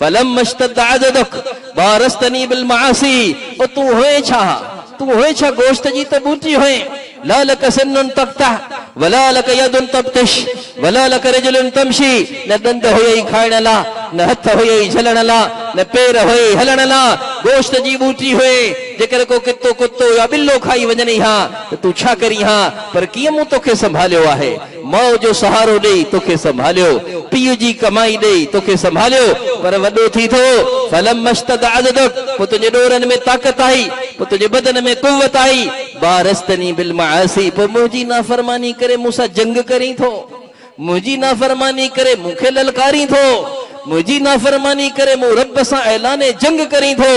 فلما اشتد عضدک بارزتني بالمعاصي او تون هئين ڇا؟ تون هئين ڇا گوشت جي ته ٻوٽي هئين؟ لا لک سن تقطع ولا لک يد تبطش ولا لک رجل تمشي نه ڏند هيئي کائڻ لا، نه هٿ هيئي جهلڻ لا، نه پير هيئي هلڻ لا، گوشت جي ٻوٽي هئين، جيڪر ڪو ڪتو ڪتو يا ٻلو کائي وڃنئي ها ته تون ڇا ڪرين ها؟ پر ڪيئن مون توکي سنڀاليو آهي؟ ماء جو سهارو ڏيئي توکي سنڀاليو، پيء جي ڪمائي ڏيئي توکي سنڀاليو، پر وڏو ٿي ٿو، فلما اشتد عضدک، پوء تنهنجي ڏورن ۾ طاقت آئي، پوء تنهنجي بدن ۾ قوت آئي، بارزتني بالمعاصي، پوء منهنجي نافرماني ڪري مون سان جنگ ڪرين ٿو، منهنجي نافرماني ڪري مون کي للڪارين ٿو، منهنجي نافرماني ڪري مون رب سان اعلان جنگ ڪرين ٿو،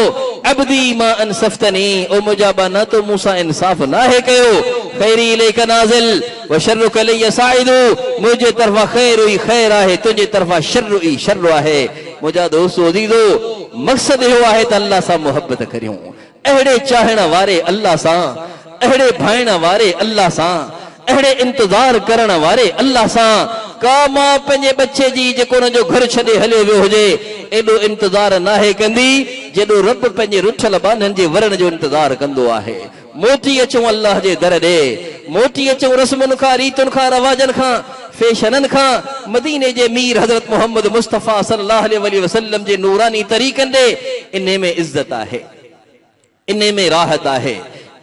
عبدي ما انصفتني، او منهنجا ٻانها تو مون سان انصاف ناهي ڪيو، خيري اليک نازل. وشرک الي صاعد، منهنجي طرفان خير ئي خير آهي، تنهنجي طرفان شر ئي شر آهي. منهنجا دوستو عزيزو! مقصد اهو آهي ته الله سان محبت ڪريون. اهڙي چاهڻ واري الله سان، اهڙي ڀائڻ واري الله سان، اهڙي انتظار ڪرڻ واري الله سان، ڪا ماء پنهنجي ٻچي جي جيڪو ان جو گهر ڇڏي هليو ويو هجي، ايڏو انتظار ناهي ڪندي، جيڏو رب پنهنجي رٺل ٻانهن جي ورڻ جو انتظار ڪندو آهي. موٽي اچون الله جي در ڏي، موٽي اچون رسمن کان، ريتن کان، رواجن کان، فيشنن کان، مديني جي مير حضرت محمد مصطفيٰ صلي الله عليه واٰله وسلم جي نوراني طريقن ڏي، انهي ۾ عزت آهي، انهي ۾ راحت آهي،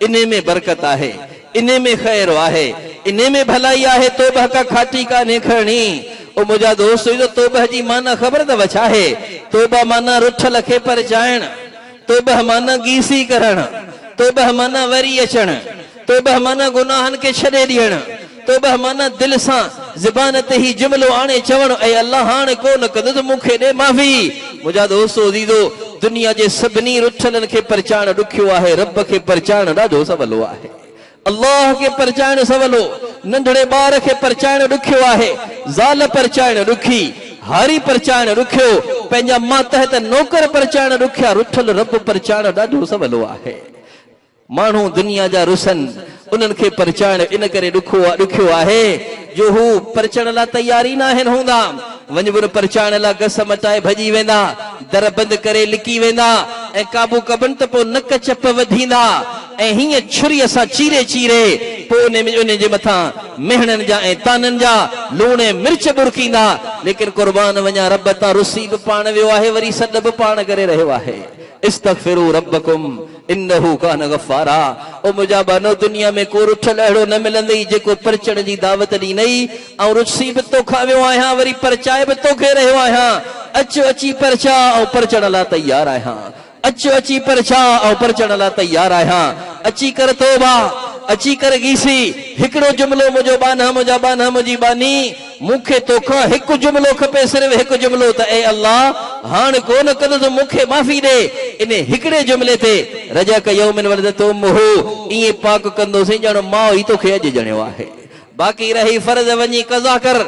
انهي ۾ برڪت آهي، انهي ۾ خير آهي، انهي ۾ ڀلائي آهي، توبه ڪا کاٽي ڪانهي کڻڻي. او منهنجا دوست اهو توبه جي معنيٰ خبر اٿو ڇا آهي؟ توبه معنيٰ رٺل کي پرچائڻ. توبه معنيٰ گيسي ڪرڻ، توبه معنيٰ وري اچڻ، توبه معنيٰ گناهن کي ڇڏي ڏيڻ، توبه معنيٰ دل سان زبان تي هي جملو آڻي چوڻ، اي الله هاڻ ڪو نه ڪندس مون کي ڏي معافي. منهنجا دوستو عزيزو! دنيا جي سڀني رٺلن کي پرچائڻ ڏکيو آهي، رب کي پرچائڻ ڏاڍو سولو آهي. الله کي پرچائڻ سولو، ننڍڙي ٻار کي پرچائڻ ڏکيو آهي، زال پرچائڻ ڏکي، هاري پرچائڻ ڏکيو، پنهنجا ماتحت نوڪر پرچائڻ ڏکيا، رٺل رب پرچائڻ ڏاڍو سولو آهي. ماڻهو دنيا جا رسن، انهن کي پرچائڻ ان ڪري ڏکيو آهي جو هو پرچڻ لاء تيار ئي ناهن هوندا. وڃبن پرچائڻ لاء گس مٽائي ڀڄي ويندا، در بند ڪري لڪي ويندا ۽ قابو ڪبن ته پوء نڪ چپ وڌيندا. ۽ هيئن ڇريء سان چيري چيري پوء انهن جي مٿان مهڻن جا ۽ طعنن جا لوڻ ۽ مرچ ٻرڪيندا، ليڪن قربان وڃان رب تان رسي به پاڻ ويو آهي وري سڏ به پاڻ ڪري رهيو آهي. استغفروا ربڪم انه ڪان غفارا او منهنجا ٻانهو دنيا ۾ ڪو رٺل اهڙو نه ملندئي جيڪو پرچڻ جي دعوت ڏيندئي، آئون رسي به توکان ويو آهيان وري پرچائي به توکي رهيو آهيان، اچ اچي پرچاء آئون پرچڻ لاء تيار آهيان. اچ اچي پرچاء آئون پرچڻ لاء تيار آهيان. اچي ڪر توبه، اچي ڪر گيسي. هڪڙو جملو منهنجو ٻانها منهنجا ٻانها منهنجي ٻانهي، مون کي توکان هڪ جملو کپي صرف هڪ جملو ته اي الله! هاڻ ڪو نه ڪندس مون کي معافي ڏي. انهي هڪڙي جملي تي رجع ڪيوم ولدته امه ائين پاڪ ڪندوسين ڄڻ ماء ئي توکي اڄ ڄڻيو آهي. باقي رهي فرض وڃي قضا ڪر،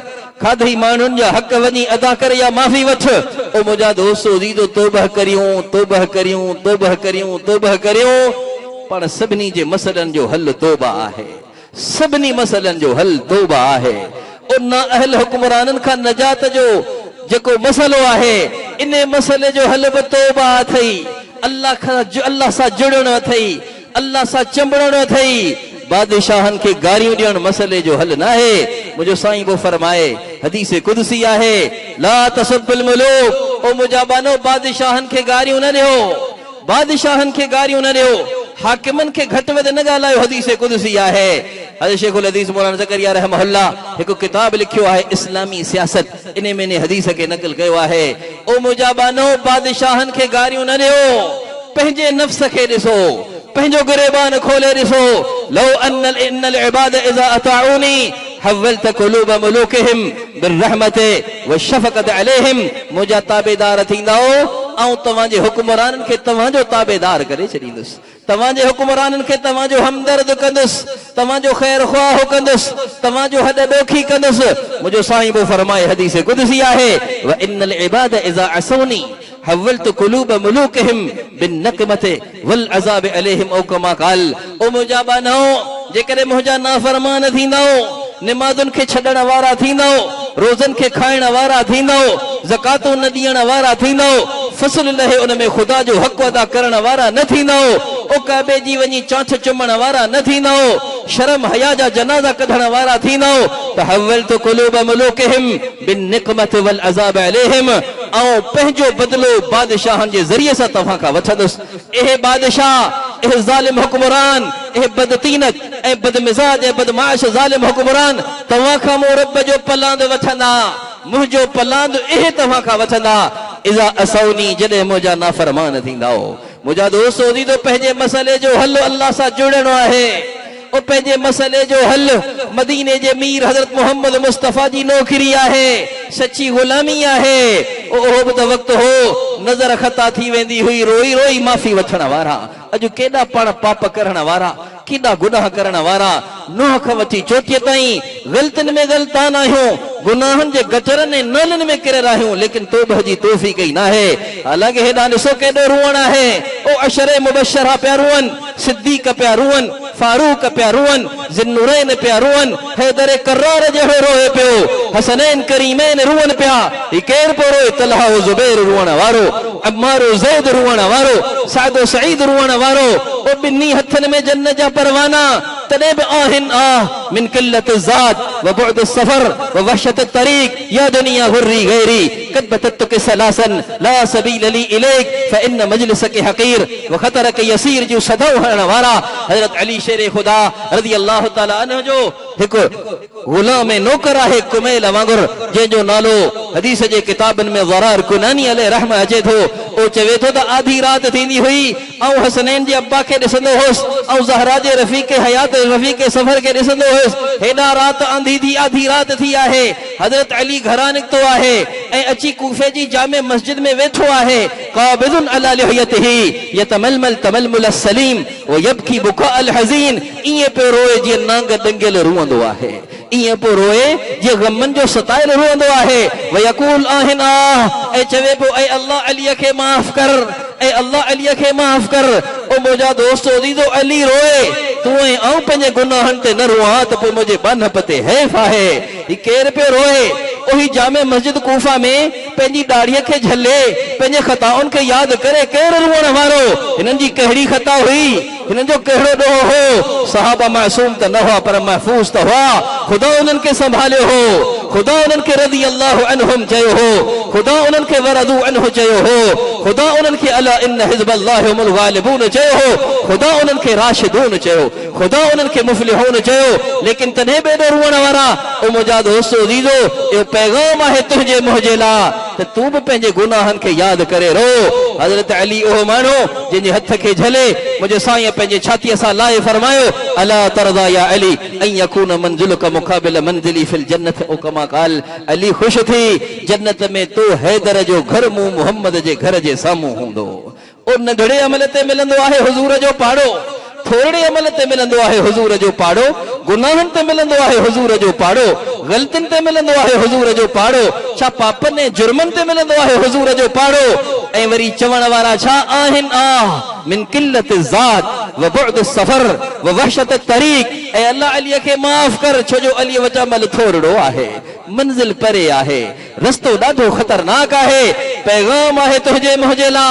کاڌئي ماڻهن جا حق وڃي ادا ڪر يا معافي وٺ. او منهنجا دوستو عزيزو توبه ڪريون، توبه ڪريون، توبه ڪريون، توبه ڪريون. پاڻ سڀني جي مسئلن جو حل توبه آهي. سڀني مسئلن جو حل توبه آهي. او نااهل حڪمرانن کان نجات جو جيڪو مسئلو آهي، انهي مسئلي جو حل به توبه اٿئي، الله کان الله سان جڙڻ اٿئي، الله سان چنبڙڻ اٿئي. بادشاهن کي گاريون ڏيڻ مسئلي جو حل ناهي. منهنجو سائين پيو فرمائي، حديث قدسي آهي، لا تسبوا الملوڪ، او منهنجا ٻانهو بادشاهن کي گاريون نه ڏيو. بادشاهن کي گاريون نه ڏيو، حاڪمن کي گهٽ وڌ نه ڳالهايو حديث قدسي آهي. حضرت شيخ الحديث مولانا زڪريا رحمه الله هڪ ڪتاب لکيو آهي اسلامي سياست انهي ۾ انهي حديث کي نقل ڪيو آهي. او منهنجا ٻانهو بادشاهن کي گاريون نه ڏيو، پنهنجي نفس کي ڏسو، پنهنجو گريبان کولي ڏسو، لو ان ان العباد اذا اطاعوني حولت قلوب ملوڪهم بالرحمة والشفقة عليهم منهنجا تابعدار ٿيندؤ، آئون توهان جي حڪمرانن کي توهان جو تابعدار ڪري ڇڏيندس، توهان جي حڪمرانن کي توهان جو همدرد ڪندس، توهان جو خير خواهه ڪندس، توهان جو هڏ ڏوکي ڪندس. منهنجو سائين پيو فرمائي، حديث قدسي آهي، وان العباد اذا عصوني حولت قلوب ملوڪهم بالنقمة والعذاب عليهم او ڪما قال، او منهنجا ٻانهؤ! جيڪڏهن منهنجا نافرمان ٿيندؤ، نمازن کي ڇڏڻ وارا ٿيندؤ، روزن کي کائڻ وارا ٿيندؤ، زڪواتون نه ڏيڻ وارا ٿيندؤ، فصل لهي ان ۾ خدا جو حق ادا ڪرڻ وارا نه ٿيندؤ، او ڪعبي جي وڃي چانٺ چمڻ وارا نه ٿيندؤ، شرم حيا جا جنازا ڪڍڻ وارا ٿيندؤ، تحولت قلوب ملوڪهم بالنقمة والعذاب عليهم، آئون پنهنجو بدلو بادشاهن جي ذريعي سان توهان کان وٺندس. اهي بادشاهه، اهي ظالم حڪمران، اهي بدطينت ۽ بدمزاج ۽ بدمعاش ظالم حڪمران توهان کان مون رب جو پلاند وٺندا، منهنجو پلاند اهي توهان کان وٺندا، اذا عصوني جڏهن منهنجا نافرمان ٿيندؤ. منهنجا دوستو عزيزو پنهنجي مسئلي جو حل الله سان جڙڻو آهي. او پنهنجي مسئلي جو حل مديني جي مير حضرت محمد مصطفيٰ جي نوڪري آهي، سچي غلامي آهي. او اهو به ته وقت هو، نظر خطا ٿي ويندي هئي، روئي روئي معافي وٺڻ وارا، اڄ ڪيڏا پاڻ پاپ ڪرڻ وارا، ڪيڏا گناهه ڪرڻ وارا، نوح کان وٺي چوٽيء تائين غلطين ۾ غلطان آهيون، گناهن جي گٽرن ۽ نالين ۾ ڪريل آهيون، ليڪن توبه جي توفيق ئي ناهي. حالانڪه هيڏانهن ڏسو ڪيڏو روئڻ آهي، او عشره مبشره پيا روئن، صديق پيا روئن، فاروق پيا روئن، ذوالنورين پيا روئن، حيدر ڪرار جهڙو روئي پيو، حسنين ڪريمين روئن پيا، هي ڪير پيو روئي، طلحه و زبير روئڻ وارو، عمار و زيد روئڻ وارو، سعد و سعيد روئڻ وارو، او ٻنهي هٿن ۾ جنت جا پروانا، تڏهن به آهن آه من قلت الزاد و بعد السفر و وحشت الطريق يا دنيا غري غيري قد بتتک ثلاثا لا سبيل لي اليک فان مجلسک حقير و خطرک يسير جون صدائون هڻڻ وارا حضرت علي شير خدا رضي الله تعالٰي عنه جو هڪ غلام ۽ نوڪر آهي ڪميل وانگر جنهن جو نالو حديث جي ڪتابن ۾ ضرار ڪناني عليه الرحمة اچي ٿو اهو چوي ٿو ته آڌي رات ٿيندي هئي آئون حسنين جي ابا کي ڏسندو هوس آئون زهرا جي رفيق حيات رفيق سفر کي ڏسندو هيس هيڏانهن رات آنڌي ٿي آڌي رات ٿي آهي حضرت علي گهران نڪتو آهي ۽ اچي ڪوفي جي جامع مسجد ۾ ويٺو آهي قابض علي لحيته يتململ تململ السليم ويبڪي بڪاء الحزين ائين پيو روئي جيئن نانگ ڏنگيل روئندو آهي، ائين پيو روئي جيئن غمن جو ستايل روئندو آهي، ويقول آهن آه ۽ چوي پيو اي الله علي کي معاف ڪر، اي الله علي کي معاف ڪر، او منهنجا دوستو عزيزو علي روئي، تون ۽ آئون پنهنجي گناهن تي نه روئان ته پوء منهنجي ٻانهپ تي حيف آهي، هي ڪير پيو روئي؟ او هي جامع مسجد ڪوفه ۾ پنهنجي ڏاڙهيء کي جهلي، پنهنجي خطائن کي ياد ڪري ڪير روئڻ وارو؟ هنن جي ڪهڙي خطا هئي؟ هنن جو ڪهڙو ڏوهه هو؟ صحابه معصوم ته نه هئا پر محفوظ ته هئا. خدا انهن کي سنڀاليو هو. خدا انهن کي رضي الله عنهم چيو هو. خدا انهن کي ورضو عنه چيو هو. خدا انهن کي الا ان حزب الله هم الغالبون چيو هو. خدا انهن کي راشدون چيو. خدا انهن کي مفلحون چيو. ليڪن تڏهن به ايڏو روئڻ وارا. او منهنجا دوستو عزيزو! اهو پيغام آهي تنهنجي منهنجي لاء ته تون به پنهنجي گناهن کي ياد ڪري رو. حضرت علي اهو ماڻهو جنهن جي هٿ کي جهلي منهنجي سائينء پنهنجي ڇاتيء سان لائي فرمايو، الا ترضيٰ يا علي ان يڪون منزلک مقابل منزلي في الجنة او ڪما قال، علي خوش ٿي، جنت ۾ تو حيدر جو گهر مون محمد جي گهر جي سامهون هوندو. او ننڍڙي عمل تي ملندو آهي حضور جو پاڙو، ٿورڙي عمل تي ملندو آهي حضور جو پاڙو، گناهن تي ملندو آهي حضور جو پاڙو، غلطين تي ملندو آهي حضور جو پاڙو، ڇا پاپن ۽ جرمن تي ملندو آهي حضور جو پاڙو؟ ۽ وري چوڻ وارا ڇا آهن آه من قلت الزاد وبعد السفر ووحشت الطريق اي الله علي کي معاف ڪر ڇو جو علي وٽ عمل ٿورڙو آهي. منزل پري آهي، رستو ڏاڍو خطرناڪ آهي، پيغام آهي تنهنجي منهنجي لا،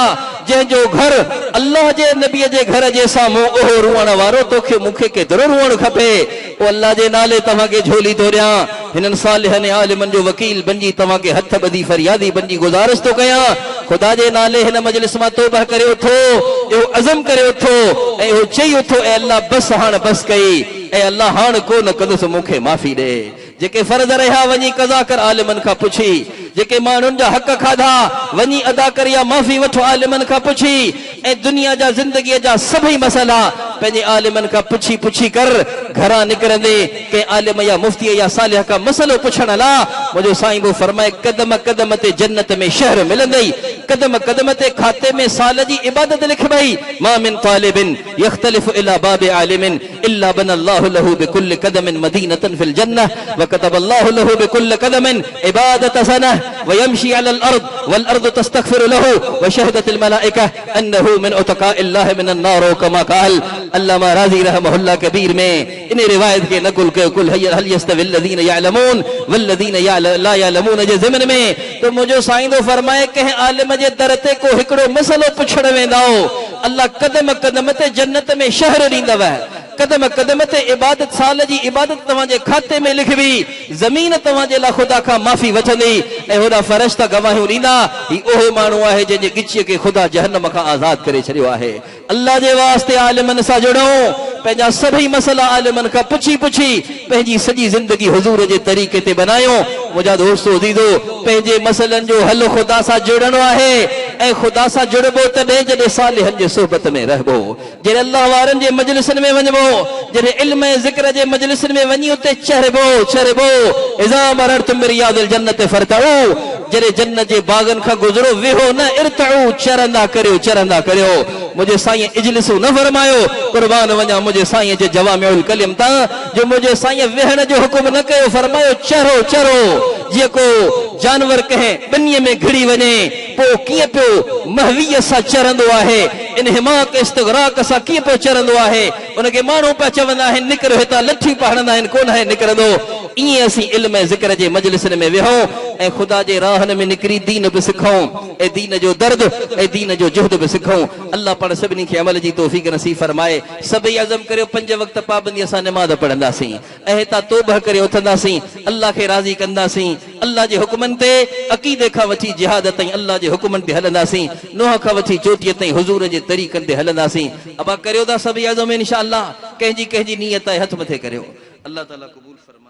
جنهن جو گهر الله جي نبي جي گهر جي سامهون اهو روئڻ وارو توکي مون کي ڪيترو روئڻ کپي، او الله جي نالي توهان کي جهولي ٿو ڏيان، هنن صالحن ۽ عالمن جو وڪيل بنجي توهان کي هٿ ٻڌي فريادي بنجي گذارش ٿو ڪيان، خدا جي نالي هن مجلس مان توبه ڪري اٿو، اهو عزم ڪري اٿو ۽ اهو چئي اٿو اي الله بس هاڻ بس ڪئي، اي الله هاڻ ڪو نه ڪندس مون کي معافي ڏي. جيڪي فرض رهيا وڃي قضا ڪر عالمن کان پڇي، جيڪي ماڻهن جا حق کاڌا وڃي ادا ڪر يا معافي وٺ عالمن کان پڇي ۽ دنيا جا زندگيء جا سڀئي مسئلا پنهنجي عالمن کان پڇي پڇي ڪر، گهران نڪرندي ڪنهن عالم يا مفتيء يا صالح کان مسئلو پڇڻ لا منهنجو سائين به فرمائي قدم قدم تي جنت ۾ شهر ملندئي، قدم قدم تي کاتي ۾ سال جي عبادت لکبئي، ما من طالب يختلف الي باب عالم الا بني الله له بڪل قدم مدينة في الجنة وڪتب الله له بڪل قدم عبادة سنة ويمشي علي الارض والارض تستغفر له وشهدت الملائڪة انه من عتقاء الله من النار او ڪما قال علامه رازي رحمه الله ڪبير ۾ انهي روايت کي نقل ڪيو قل هل يستوي الذين يعلمون والذين لا يعلمون جي ضمن ۾ ته منهنجو سائين ٿو فرمائي ڪنهن عالم جي در تي ڪو هڪڙو مسئلو پڇڻ ويندائو الله قدم قدم تي جنت ۾ شهر ڏيندو، قدم قدم تي عبادت سال جي عبادت توهان جي کاتي ۾ لکبي، زمين توهان جي لاء خدا کان معافي وٺندي ۽ هوڏانهن فرشتا گواهيون ڏيندا، هي اهو ماڻهو آهي جنهن جي ڳچيء کي خدا جهنم کان آزاد ڪري ڇڏيو آهي. الله جي واسطي عالمن سان جڙون، پنهنجا سڀئي مسئلا عالمن کان پڇي پڇي پنهنجي سڄي زندگي حضور جي طريقي تي بنايون. منهنجا دوستو عزيزو! پنهنجي مسئلن جو حل خدا سان جڙڻ آهي ۽ خدا سان جڙبو تڏهن جڏهن صالحن جي صحبت ۾ رهبو، جڏهن الله وارن جي مجلسن ۾ وڃبو، جڏهن علم ۽ ذڪر جي مجلسن ۾ وڃي اتي چربو چربو، اذا مررتم برياض الجنة فارتعوا، جڏهن جنت جي باغن کان گذرو ويهو نه ارتعوا چرندا ڪريو چرندا ڪريو منهنجي سائين اجلسوا نه فرمايو قربان وڃان منهنجي سائين جي جوامع الڪلم تان جو منهنجي سائين ويهڻ جو حڪم نه ڪيو فرمايو چرو چرو جيئن ڪو جانور ڪنهن ٻنيء ۾ گهڙي وڃي پوء ڪيئن پيو محويء سان چرندو آهي انهماڪ استغراق سان ڪيئن پيو چرندو آهي ان کي ماڻهو پيا چوندا آهن نڪر هتان لٺيون پيا هڻندا آهن ڪونه آهي نڪرندو. ائين اسين علم ۽ ذڪر جي مجلسن ۾ ويهون ۽ خدا جي راهن ۾ نڪري دين به سکون ۽ دين جو درد ۽ دين جو جهد به سکون. الله پاڻ سڀني کي عمل جي توفيق نصيب فرمائي. سڀئي عزم ڪريو پنج وقت پابندي سان نماز پڙهنداسين ۽ هتان توبهه ڪري اٿنداسين الله کي راضي ڪنداسين الله جي حڪمن تي عقيدي کان وٺي جهاد تائين الله جي حڪمن تي هلنداسين نونهن کان وٺي چوٽيء تائين حضور جي طريقن تي هلنداسين ابا ڪريو ٿا سڀئي عزم انشاء الله ڪنهن جي ڪنهن جي نيت آهي هٿ مٿي ڪريو الله تعالي قبول فرمائي.